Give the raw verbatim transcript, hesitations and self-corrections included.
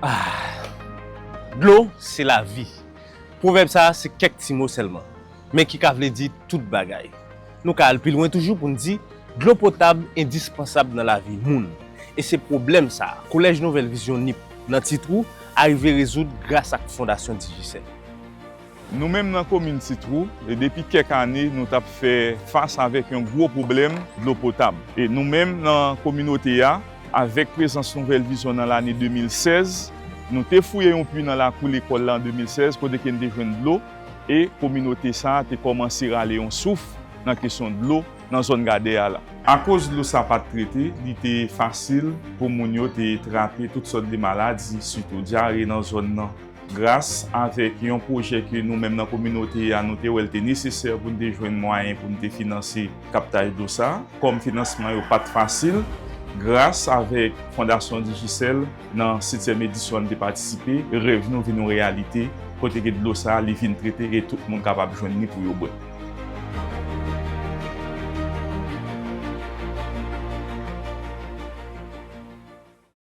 Ah, dlo se lavi. Pwovèb sa a se kèk ti mo sèlman, men ki ka vle di tout bagay. Nou ka al pi lwen toujou pou n di, dlo potab endispansab nan lavi moun. E se pwoblèm sa a, Kolèj Nouvèl Vizyon Nip nan Ti Twou arive rezoud gras ak Fondasyon Digicel. Nou menm nan komin Ti Twou, e depi kèk ane, nou t ap fè fas avèk yon gwo pwoblèm dlo potab. E nou menm nan kominote a, avèk prezans Nouvèl Vizyon nan lane de mil sèz, nou te fouye yon pwi nan lakou lekòl la an de mil sèz, kote ke n te jwenn dlo, e kominote sa a te kòmanse rale yon souf nan kesyon dlo nan zòn Gadè a la. Akoz dlo sa pa t trete, li te fasil pou moun yo te trape tout sòt de maladi, sitou dyare nan zòn nan. Gras avèk yon pwojè ke nou menm nan kominote a, nou te wè l te nesesè pou n te jwenn mwayen pou n te finanse kaptaj dlo sa. Kòm finansman yo pa t fasil, gras avèk Fondasyon Digicel, nan setyèm edisyon a n te patisipe, rèv nou vin yon reyalite, kote ke dlo sa a, li vin trete e tout moun kapab jwenn li pou yo bwè.